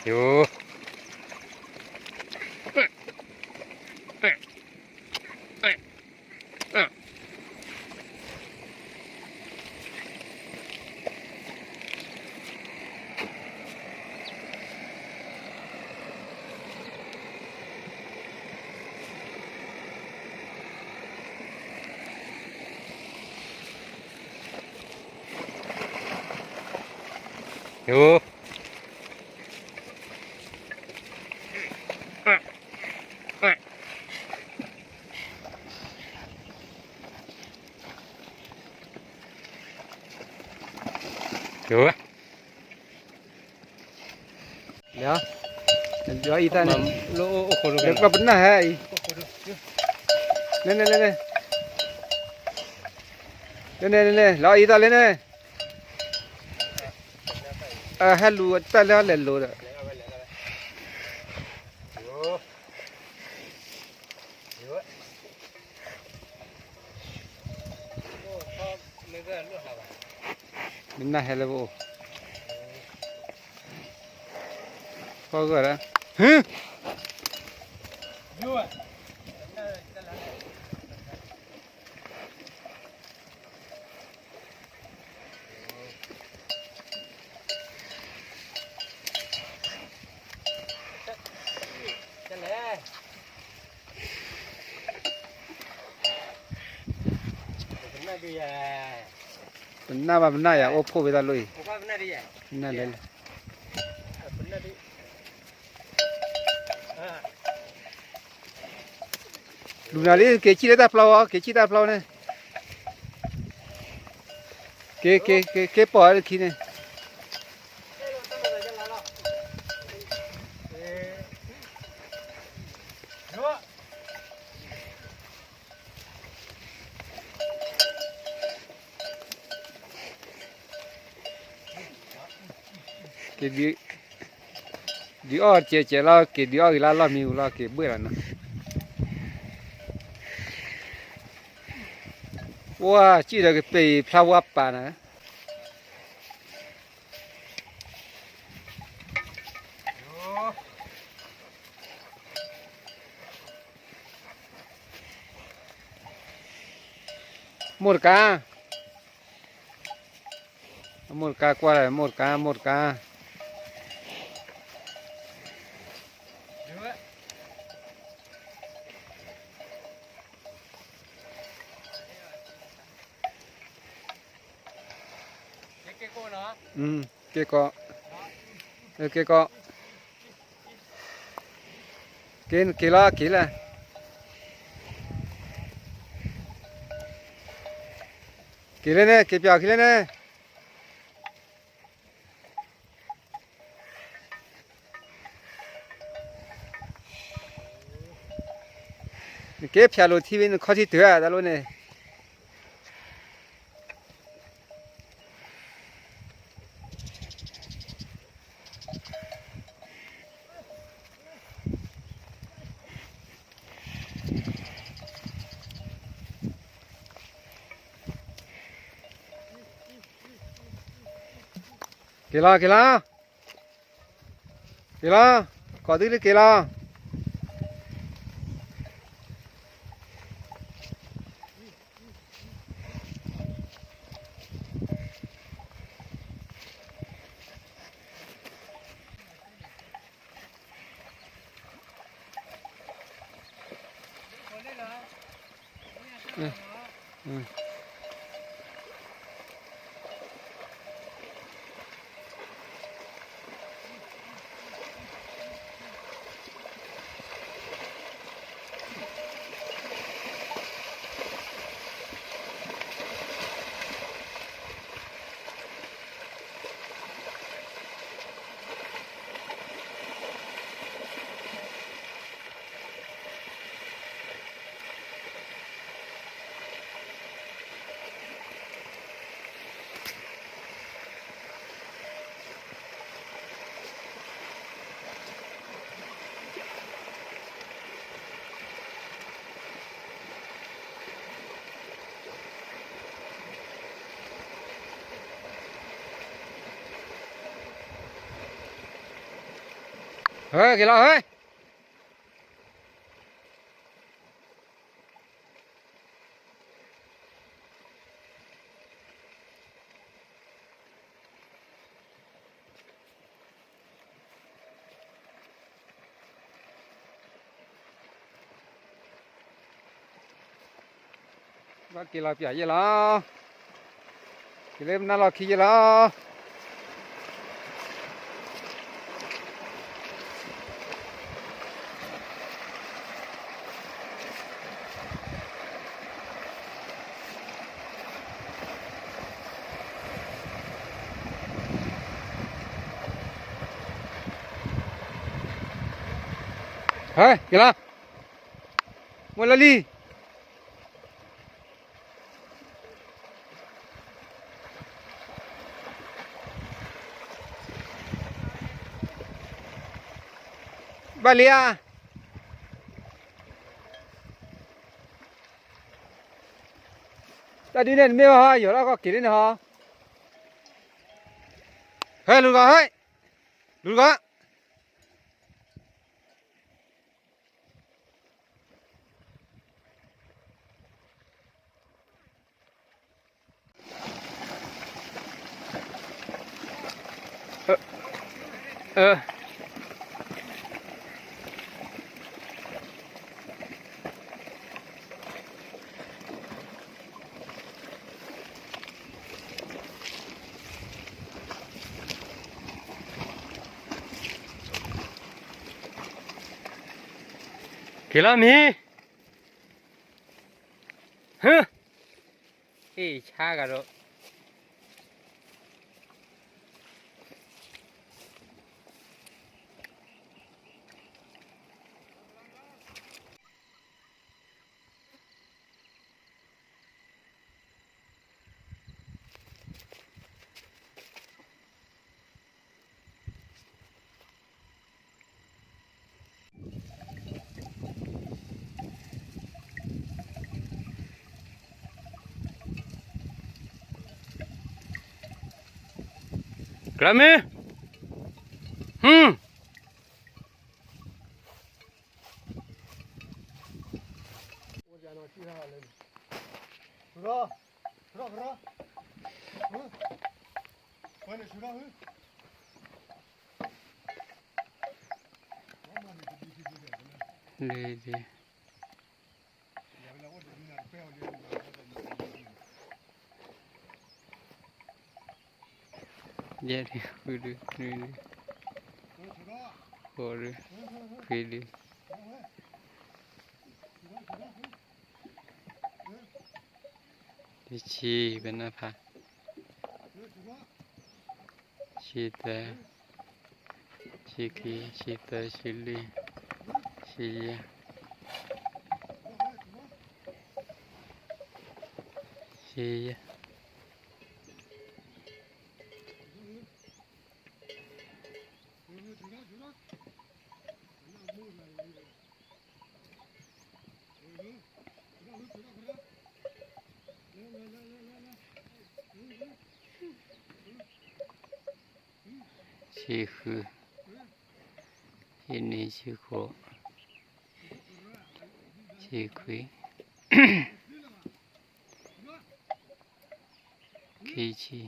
ယိၤ ယိၤ ယိၤ လၢအံၤတၢ်န့ၣ် လၢပနၢ်ဟဲအံၤ လဲန့ၣ်လဲန့ၣ် လဲန့ၣ်လဲန့ၣ် လၢအံၤတၢ်လဲန့ၣ် အဟဲလူၤတၢ်လၢလဲၤလိၤဒီး မ့ၢ်နၢ်ဟဲလၢပအိၣ် ဖီဂၢၢ်လၢ ဟ့ ပနၢ်ဘၣ်ပနၢ်ယၤ အိၣ်ဖှိၣ်ဝဲဒၣ်လိၣ်အံၤ နၢ်လဲၣ် လူၤနၤလံ က့ၤဆံၣ်လၢတၢ်ဖျီဝဲ က့ၤဆံၣ်တၢ်ဖျီဝဲန့ၣ် က့ၤ က့ၤ က့ၤ က့ၤပိာ်ဝဲတခံန့ၣ် က့ၤဒုး ဒုးအီၣ်ကဲးကဲးလီၤ က့ၤဒုးအီၣ်ဂ့ၤလၢလီၢ်မံပူၤလီၤ က့ၤဘှ့ၣ်လီၤနီၤ ဝါ စံၣ်ဒီးကပ့ၤဖျါဝါပာ်နၤ မိၢ်တကါ မိၢ်တကါကွၢ်လၢ မိၢ်တကါ မိၢ်တကါ က့ၤကီး က့ၤကီး က့ၤ က့ၤလီၤ က့ၤလၢ က့ၤလၢန့ၣ် က့ၤပၠးခံလၢန့ၣ် နက့ၤဖၠးလိာ်ထံဝံၤ နခီထံတုၤဧါ တၢ်လိၣ်န့ၣ် က့ၤလီၤ က့ၤလီၤ က့ၤလီၤ ကိးသုလၢက့ၤလီၤ ဟဲက့ၤလီၤဟဲ ဘၣ်က့ၤလီၤပၠးယဲၢ်လီၤ, က့ၤလၢပနၢ်လီၢ်ခံယဲၢ်လီၤ. ဟဲက့ၤလီၤ, မ့ၢ်လၢလံ ဘၣ်လံဧါ, တၢ်ဒ်န့ၣ်နမ့ၢ်ဘၣ်ဟီ ယီၤလၢကီၢ်က့ၤလံန့ၣ်ဟီ, ဟဲလူၤတဂီၤဟဲ, လူၤတဂီၤ. က့ၤလီၤမ့ၢ်, ဟ့ၣ်ဆါကဒီး ကလၤမ့ၢ်, ဟူ, လံ, ယဲၢ်ဒု, ဃုဒု, နွံဒု, ဃိးဒု, ခွံဒု, တဆံ, ပနၢ်ဖး, ဆံသၢ, ဆံခံ, ဆံသၢ, ဆံလွံၢ်, ဆံယဲၢ်, ဆံယဲၢ်. ဆံဃု, ဆံနွံ, ဆံဃိး, ဆံခွံ, ခံဆံ.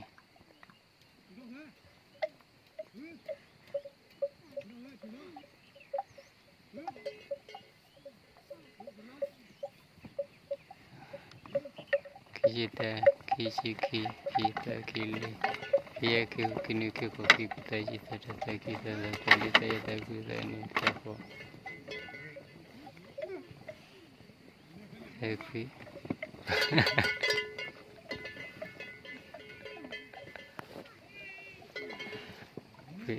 ခံဆံတၢ, ခံဆံခံ, ခံသၢ, ခံလွံၢ်, ခံယဲၢ်, ခံနွံ, ခံဃိး, ခံသၢ, ခံသၢ, သၢသၢ, ခံသၢသၢ, သၢလွံၢ်, သၢယဲၢ်, သၢခွံ, သၢနွံ, သၢဃိး, သၢခွံ, ခွံ,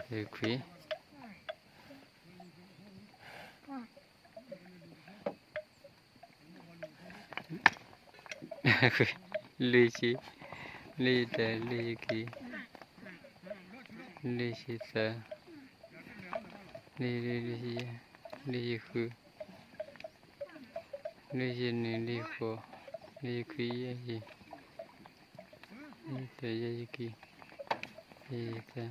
သၢခွံ. လွံၢ်ဆံ, လွံၢ်ဆံတၢ, လွံၢ်ဆံခံ, လွံၢ်ဆံသၢ, လွံၢ်ဆံလွံၢ်, လွံၢ်ဆံယဲၢ်, လွံၢ်ဆံဃု, လွံၢ်ဆံနွံ, လွံၢ်ဆံဃိး, လွံၢ်ဆံခွံ, ယဲၢ်ဆံ, ယဲၢ်ဆံတၢ, ယဲၢ်ဆံခံ, ယဲၢ်ဆံသၢ,